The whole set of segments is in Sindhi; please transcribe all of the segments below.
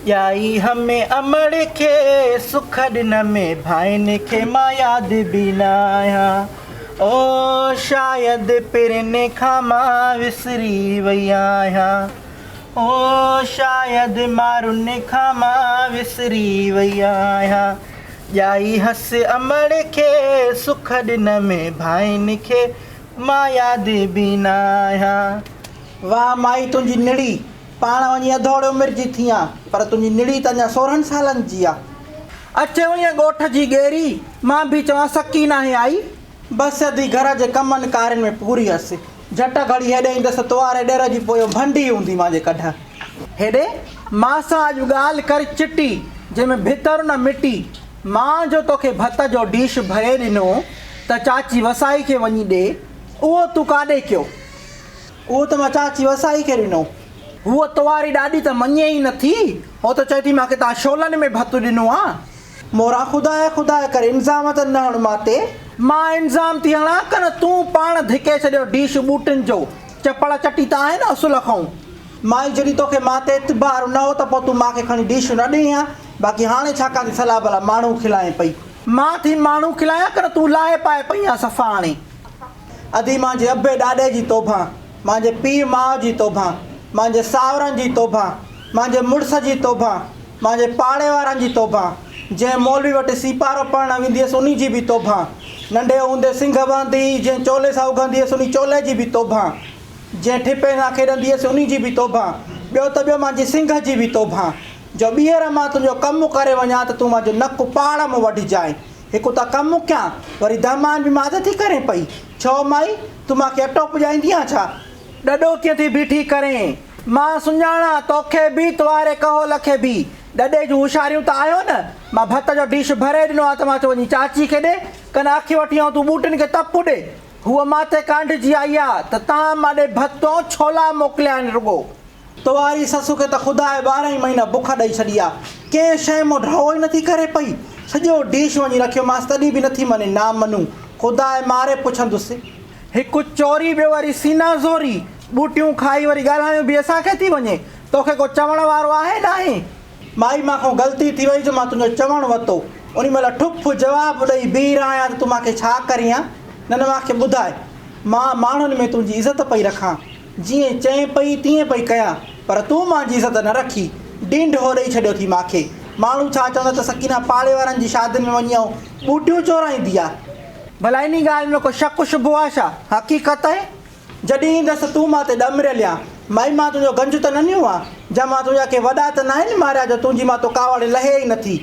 ڄائي هم امڙ کي سک ڏن ۾ ڀائن کي مان ياد به نه آهيان او شايد پرين کان مان وسري وئي آهيان او شايد مارن کان مان وسري وئي آهيان ڄائي هس امڙ کي سک ڏن ۾ ڀائن کي مان ياد به نه آهيان. واهه مائي تنهنجي نڙي پاڻ وڃي اڌوڙ عمر جي ٿي آن، پر تنهنجي نڙي ته اڃا سورهن سالن جي آ. اچي وئين ڳوٺ جي ڳيري، مان به چوان سڪي ناهي آئي. بس ادي گهر جي ڪمن ڪارين ۾ پوري هيس. جهٽ گهڙي هيڏي ايندس ته تواري ڏير جي پويون ڀنڊي هوندي مانجي ڪڍ. هيڏي مان سان اڄ ڳالهه ڪر چٽي، جنهن ۾ ڀتر نه مٽي. مان جو توکي ڀت جو ڊيش ڀري ڏنو ته چاچي وسائي کي وڃي ڏي، اهو تون ڪاڏي ڪيو؟ اهو ته مان چاچي وسائي کي ڏنو. هوء تواري ڏاڏي ته مڃي ئي نٿي. هوء ته چئي ٿي مان کي توهان شعلن ۾ ڀت ڏنو آ. موران خدايا خدايا ڪري الزام ته نه هڻ مان تي. مان الزام ٿي هڻان ڪن تون پاڻ ڌڪي ڇڏيو ڊيش ٻوٽن جو. چپڙ چٽي ته آهي نه اصل کئون. مائي جڏهن توکي مان تي اعتبار نه هو ته پوء تون مان کي کڻي ڊيش نه ڏئين ها. باقي هاڻي ڇا ڪان ٿي صلاح بلا ماڻهو کلائين پئي. مان ٿي ماڻهو کلايان ڪن تون لاهي پائي پئي آن صفا هاڻي. ادي مانجي ابي ڏاڏي جي توبهان، مانجي پيء ماء جي توبهان، مانجي ساهرن جي توبهان، مانجي مڙس جي توبهان، مانجي پاڙي وارن جي توبهان، جنهن مولوي وٽ سيپارو پڙهڻ ويندي هيس انهي جي به توبهان، ننڍي هوندي سنگهه وهندي هئي جنهن چولي سان اگهندي هيس انهي چولي جي به توبهان، جنهن ٺپي سان کيڏندي هيس انهي جي به توبهان، ٻيو ته ٻيو مانجي سنگهه جي به توبهان، جو ٻيهر مان تنهنجو ڪم ڪري وڃان ته تون مانجو نڪ پاڙ مان وڍجانء. هڪ ته ڪم ڪيان، وري دهمان به مان تي ٿي ڪرين پئي. ڇو مائي، تون مان کي اٽو پڄائيندي آن ڇا؟ ڏڏو ڪيئن ٿي بيٺي ڪرين؟ مان سڃاڻان توکي به تواري ڪهول کي به. ڏڏي جون هوشياريون ته آهيو نه. مان ڀت جو ڊيش ڀري ڏنو آ ته مان چيو وڃي چاچي کي ڏي، ڪن اک وٺي آئون تون ٻوٽين کي تپ ڏي. هوء مان تي ڪانڊجي آئي آ ته تان مان ڏي ڀت ۽ ڇولا موڪليا آهن رڳو. تواري سس کي ته خدا 12 ئي مهينا بک ڏئي ڇڏي آ. ڪنهن شيء مون ڍؤ ئي نٿي ڪري پئي. سڄو ڊيش وڃي رکيومانس تڏهن به نٿي مڃي. نا منو، خدا ماري پڇندس. هڪ چوري ٻيو وري سينا زوري. ٻوٽيون کائي وري ڳالهايون به اسان کي ٿي وڃي. توکي ڪو چوڻ وارو آهي ناهي؟ مائي مان کان غلطي ٿي وئي جو مان تنهنجو چوڻ وتو. انهي مهل ٺپ جواب ڏئي بيهي رهان ته تون مان کي ڇا ڪرين ها؟ نه نه مان کي ٻڌاء. مان ماڻهن ۾ تنهنجي عزت پئي رکان. جيئن چئين پئي تيئن پئي ڪيان، پر تون مانجي عزت نه رکي، ڊينڍ هو ڏئي ڇڏيو ٿي ماکي. ماڻهو ڇا چوندا ته سڪينه پاڙي وارن جي شادين ۾ وڃي آئون ٻوٽيون چورائيندي آ. ڀلا انهي ڳالهه ۾ ڪو شڪ شبهو آ ڇا؟ حقيقت آهي. جڏهن ايندس ته تون مان تي ڏمريل آن. مائي مان تنهنجو گنج ته نه نيو آ، جا مان تنهنجا ڪي وڏا ته ناهن ماريا جو تنهنجي مان تو ڪاوڙ لهي ئي نٿي.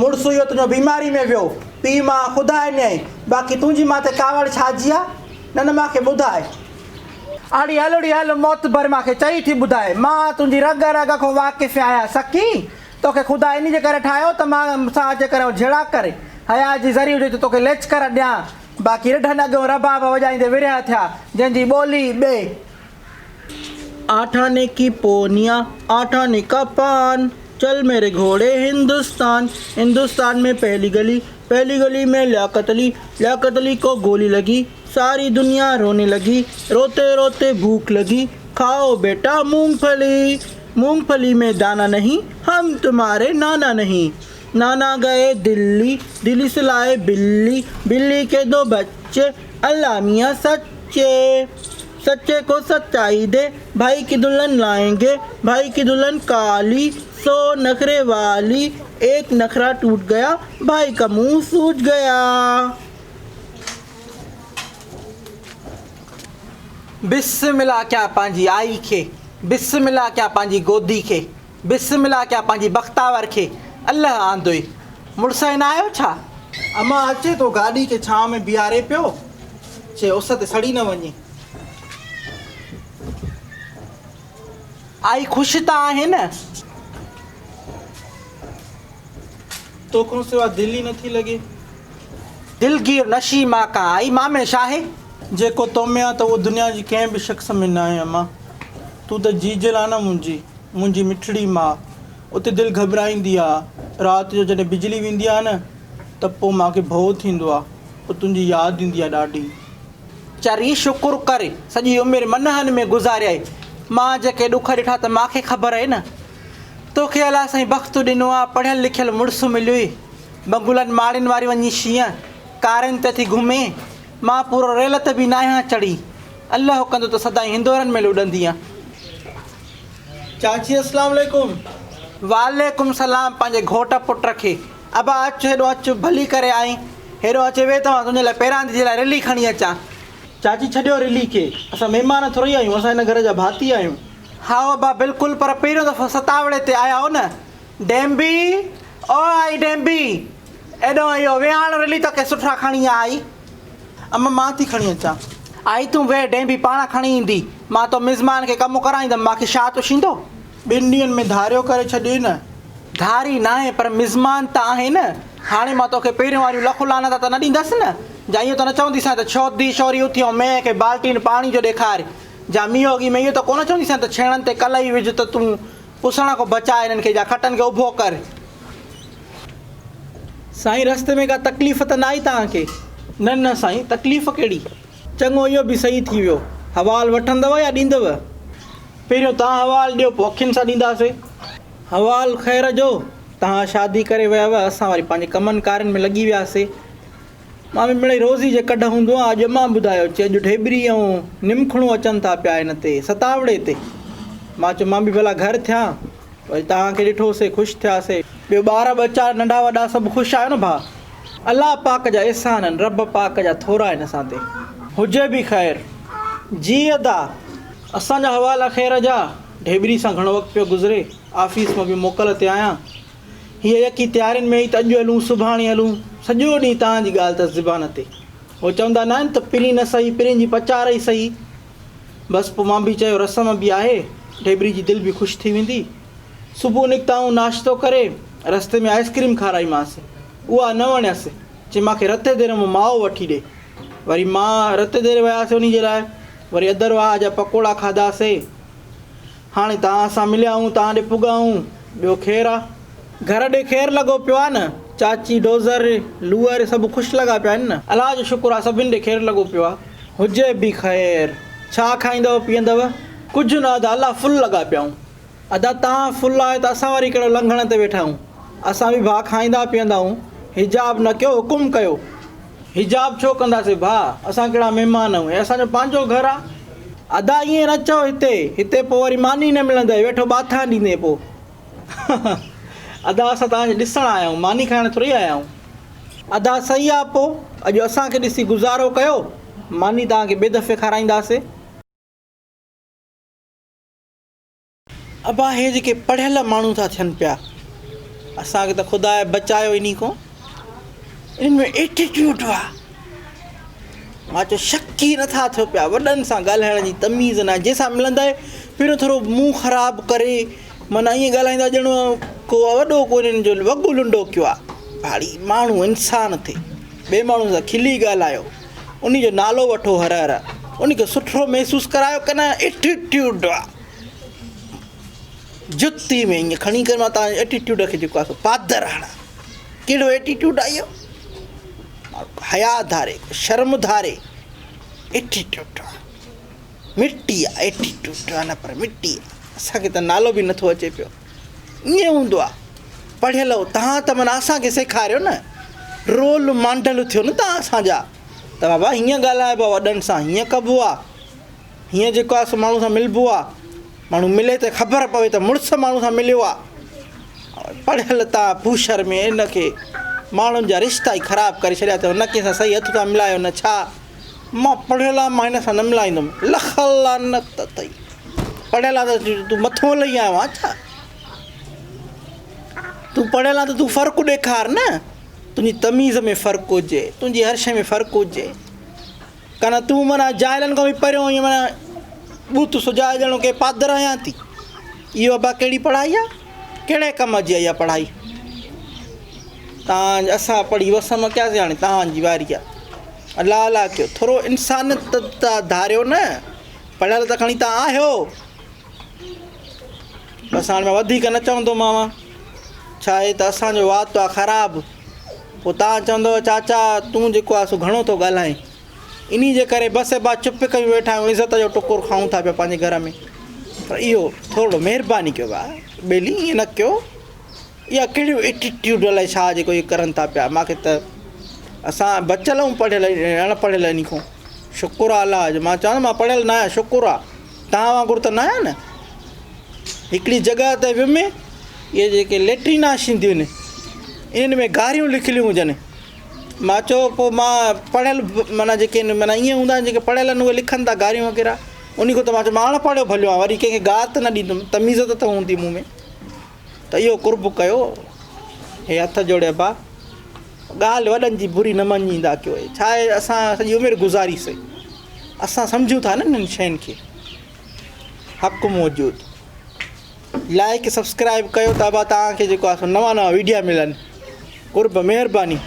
مڙس اهو تنهنجو بيماري ۾ ويو، پيء ماء خدا ڏنئي، باقي تنهنجي مان تي ڪاوڙ ڇا جي آ؟ نه نه مان کي ٻڌاء. اڙي هل اڙي هل معتبر مان کي چئي ٿي ٻڌاء، مان تنهنجي رڳ رڳ کان واقف آهيان سڪي، توکي خدا انهي جي ڪري ٺاهيو ته مان سان اچي ڪري جهيڙا ڪر، حياء جي ذري هجي ته توکي ليچڪر ڏيان، باقي رڍن اڳيون رباب وڄائيندي ورهيه ٿيا، جنهن جي ٻولي ٻي. آٺاني ڪي پونيا، آٺاني ڪا پان، چل ميري گهوڙي هندستان، هندستان ۾ پهلي گلي، پهلي گلي ۾ لياقت علي، لياقت علي ڪو گولي لگي، ساري دنيا رونے لگي، روتي روتي بھوک لگي، کائو بيٽا مونگ ڦلي، مونگ ڦلي ۾ دانا نهين، هم تمهاري نانا نهين، نانا گئي دلي، دلي سي لائي بلي، بلي ڪي دو بچي، الله ميان سچي، سچي ڪو سچائي the, ڀائي ڪي دلهن لائين گي، ڀائي ڪي دلهن ڪالي، سو نخري والي، ايڪ نخرا ٽوٽ گيا، ڀائي ڪا منهن سوج گيا. بسم الله ڪيان پنهنجي آئي کي، بسم الله ڪيان پنهنجي گودي کي، بسم الله ڪيان پنهنجي بختاور کي، الله آندوئي. مڙس نه آيو ڇا؟ امان اچي ٿو گاڏي کي ڇانو ۾ بيهاري پيو، چي اس تي سڙي نه وڃي. آئي خوش ته آهي نه؟ توکان سوا دل ئي نٿي لڳي. دلگير نشي مان ڪا آئي مان ۾ شاهي. جيڪو تو ۾ آ ته اهو دنيا جي ڪنهن به شخص ۾ ناهي امان. تون ته جيجل آ نه منهنجي، منهنجي مٺڙي ماء. اتي دل گهٻرائيندي آ. رات جو جڏهن بجلي ويندي آ نه ته پوء مان کي ڀؤ ٿيندو آ. پوء تنهنجي ياد ايندي آ ڏاڍي. چري شڪر ڪر سڄي عمر منهن ۾ گذاريائي. مان جيڪي ڏک ڏٺا ته مان کي خبر آهي نه. توکي الله سائين بخت ڏنو آ، پڙهيل لکيل مڙس مليوئي. بنگلن ماڙين واري وڃي شينهن ڪارين تي ٿي گهمين. مان پورو ريل تي به ناهيان چڙهي. الله ڪندو ته سدائين هندورن ۾ لڏندينء. چاچي اسلام عليڪم. وعليڪم سلام پنهنجي گهوٽ پٽ کي. ابا اچ هيڏو اچ ڀلي ڪري آئين. هيڏو اچي ويهه ته مان تنهنجي لاء پيراندي جي لاء رلي کڻي اچان. چاچي ڇڏيو رلي کي. اسان مهمان ٿورئي آهيون اسان هن گهر جا ڀاتي آهيون. هائو ابا بلڪل پر پهريون دفعو ستاوڙي تي آيا آهيو نه. ڊيمبي او آئي ڊيمبي ايڏو اهو ويهاڻو رلي توکي سٺا کڻي آئي. اما مان ٿي کڻي اچان. آئي تون ويهه ڊيمبي پاڻ کڻي ايندي. مان تو مزمان کي ڪم ڪرائيندم باقي شاهه تشيندو. ٻن ڏينهن ۾ ڌاريو ڪري ڇڏيئي نه. ڌاري ناهي پر مزمان ته آهي نه. هاڻي مان توکي پهريون واريون لک لعنت ته نه ڏيندس نه. جا اهو ته نه چونديسانء ته ڇودي شوري اٿي ۽ مينهن کي بالٽين پاڻي جو ڏيکار. جا مينهوڳي ۾ اهو ته ڪونه چونديسانء ته ڇيڻن تي ڪلهي وجهه ته تون پسڻ کان بچاء هنن کي جا کٽن کي اڀو ڪر. سائين رستي ۾ ڪا تڪليف ته نه آئي توهان کي؟ نه نه سائين تڪليف ڪهڙي. چڱو اهو به صحيح ٿي ويو. حوال وٺندؤ يا ڏيندؤ؟ پهريون توهان حوال ڏيو پوء اکين سان ڏينداسي. حوال خير جو، توهان شادي ڪري ويا هئا اسان وري پنهنجي ڪمن ڪارين ۾ لڳي وياسي. مان به مڙئي روزي جي ڪڍ هوندو آهيان، اڄ امان ٻڌايو چي اڄ ڍيٻري ۽ نمکڻو اچن ٿا پيا هن تي ستاوڙي تي. مان چيو مان به ڀلا گهر ٿيان. وري توهان کي ڏٺوسي خوش ٿياسي. ٻيو ٻار ٻچا ننڍا وڏا سڀ خوش آهيو نه ڀاء. الله پاڪ جا احسان آهن رب پاڪ جا ٿورا آهن اسان تي. هجي به خير. جي ادا. اسان جا حوالا خير جا. ڍيٻري سان گهڻو وقت پيو گذري. آفيس مان به موڪل تي آهيان. هيء يڪي تيارين ۾ ئي ته اڄ هلون سڀاڻي هلون. سڄو ڏينهن توهان جي ڳالهه اٿس زبان تي. هو چوندا ناهن ته پرين نه سهي پرين جي پچار ئي سهي. بس پوء مان به چيو رسم به آهي، ڍيٻري جي دل به خوش ٿي ويندي. صبح نڪتا آهيون ناشتو ڪري، رستي ۾ آئس ڪريم کارائيمانس. اها نه وڻيس، چي مان کي رتي ديري مان مائو وٺي ڏي. وري مان رتي ديري وياسي انهي جي لاء، وري ادر واهه جا پڪوڙا کاڌاسي. هاڻي توهان سان مليا آهيون، توهان ڏي پڳا آهيون، ٻيو خير آ. گهر ڏي خير لڳو پيو آ نه، چاچي، ڊوزر، لوئر سڀ خوش لڳا پيا آهن نه. الله جو شڪر آ سڀن ڏي خير لڳو پيو آ. هجي به خير. ڇا کائيندؤ پيئندؤ؟ ڪجهه نه ادا الله فل لڳا پيا آهيون. ادا توهان فل آهيو ته اسان وري ڪهڙو لنگهڻ تي ويٺا آهيون. اسان به ڀاء کائيندا پيئندا آهيون. حجاب نه ڪيو حڪم ڪيو. حجاب ڇو ڪنداسين ڀاء اسان ڪهڙا مهمان آهيون هي اسان جو پنهنجو گهر آ. ادا ائين نه چئو هتي هتي پوء وري ماني نه ملندئي ويٺو ٻاٿان ڏيندين پوء. ادا اسان توهان کي ڏسڻ آيا آهيون ماني کائڻ ٿوري آيا آهيون. ادا صحيح آ پوء اڄ اسان کي ڏسي گذارو ڪيو ماني توهان کي ٻئي دفعي کارائينداسين. ابا هي جيڪي پڙهيل ماڻهو ٿا ٿين پيا اسان کي ته خدا بچايو انهي کان انهن ۾ ايٽيٽيوڊ آ مان چيو شڪ ئي نٿا ٿيو پيا وڏن سان ڳالهائڻ جي تميز ناهي جنهن سان ملندا آهي پهريون ٿورو منهن خراب ڪري معنيٰ ائين ڳالهائيندا ڄڻ ڪو وڏو ڪو انهن جو وڳو لنڊو ڪيو آ ڀاڙي ماڻهو انسان ٿي ٻئي ماڻهو سان کلي ڳالهايو انهي جو نالو وٺو هر هر انهي کي سٺو محسوس ڪرايو ڪنه ايٽيٽيوڊ آ جتي ۾ ائين کڻي ڪري مان توهان جي ايٽيٽيوڊ کي جيڪو آهي سو پادر هڻان ڪهڙو ايٽيٽيوڊ آهي اهو حيا ڌاري شرم ڌاري ايٽيٽيوڊ آهي مٽي آهي ايٽيٽيوڊ آهي نه پر مٽي آهي اسانکي ته نالو به نٿو اچي پيو ائين هوندو آهي پڙهيل توهان ته معنيٰ اسانکي سيکاريو نه رول ماڊل ٿيو نه توهان اسانجا ته بابا هيئن ڳالهائبو آهي وڏن سان هيئن ڪبو آهي هيئن جيڪو آ سو ماڻهو سان ملبو آ. ماڻهو ملي ته خبر پوي ته مڙس ماڻهو سان مليو آ. پڙهيل تان پوشر ۾ ان کي ماڻهن جا رشتا ئي خراب ڪري ڇڏيا اٿو. نه ڪنهن سان صحيح هٿ ٿا ملايو نه ڇا. مان پڙهيل آهيان مان هن سان نه ملائيندم. لک لعنت اٿئي. پڙهيل آ ته تون مٿو لهي آيو آن ڇا؟ تون پڙهيل آ ته تون فرق ڏيکار نه. تنهنجي تميز ۾ فرق هجي. تنهنجي هر شيء ۾ فرق هجي. ڪن تون معنيٰ جاهلن کان به پريون ائين معنيٰ ٻوٿ سجاء ڄڻو ڪي پادر آهيان ٿي. اهو ابا ڪهڙي پڙهائي آ؟ ڪهڙي ڪم جي آ اها پڙهائي؟ تان اسان پڙهي وس مان ڪياسين هاڻي تهان جي واري آ. الله الله ڪيو ٿورو انسانيت ته ڌاريو نه. پڙهيل ته کڻي تان آهيو. بس هاڻي مان وڌيڪ نه چوندومانو. ڇا آهي ته اسان جو وات آ خراب. پوء توهان چوندؤ چاچا تون جيڪو آ سو گهڻو ٿو ڳالهائين. انهي جي ڪري بس ابا چپ ڪيون ويٺا آهيون عزت جو ٽڪر کائون ٿا پيا پنهنجي گهر ۾. پر اهو ٿورڙو مهرباني ڪيو ڀاء ٻيلي ائين نه ڪيو. اها ڪهڙيون ايٽيٽيوڊ الائي ڇا جيڪو اهي ڪرن ٿا پيا مان کي ته اسان بچيل آهيون پڙهيل اڻ پڙهيل انهي کان شڪر آهي الله جو مان چوان مان پڙهيل نه آهيان شڪر آهي توهان وانگر ته نه آهيان نه هڪڙي جڳهه تي ويم اهي جيڪي ليٽرين اينديون آهن انهن ۾ گاريون لکيل هجن مان چيو پوء مان پڙهيل معنيٰ جيڪي آهن معنيٰ ائين هوندا آهن جيڪي پڙهيل آهن اهي لکن ٿا گاريون وغيره انهي کان ته مان چيو مان اڻ پڙهيو ڀليو آهيان وري ڪنهن کي گار ته نه ڏيندم تميز ته هوندي مون ۾ ته اهو قرب ڪيو. هي هٿ جوڙي ابا! ڳالهه وڏن جي بري نه مڃيندا ڪيو. هي ڇا آهي اسان سڄي عمر گذاري سي. اسان سمجهون ٿا نه انهن شين کي. حق موجود. لائڪ سبسڪرائب ڪيو ته ابا توهان کي جيڪو آهي سو نوان نوان ويڊيا ملن. قرب مهرباني.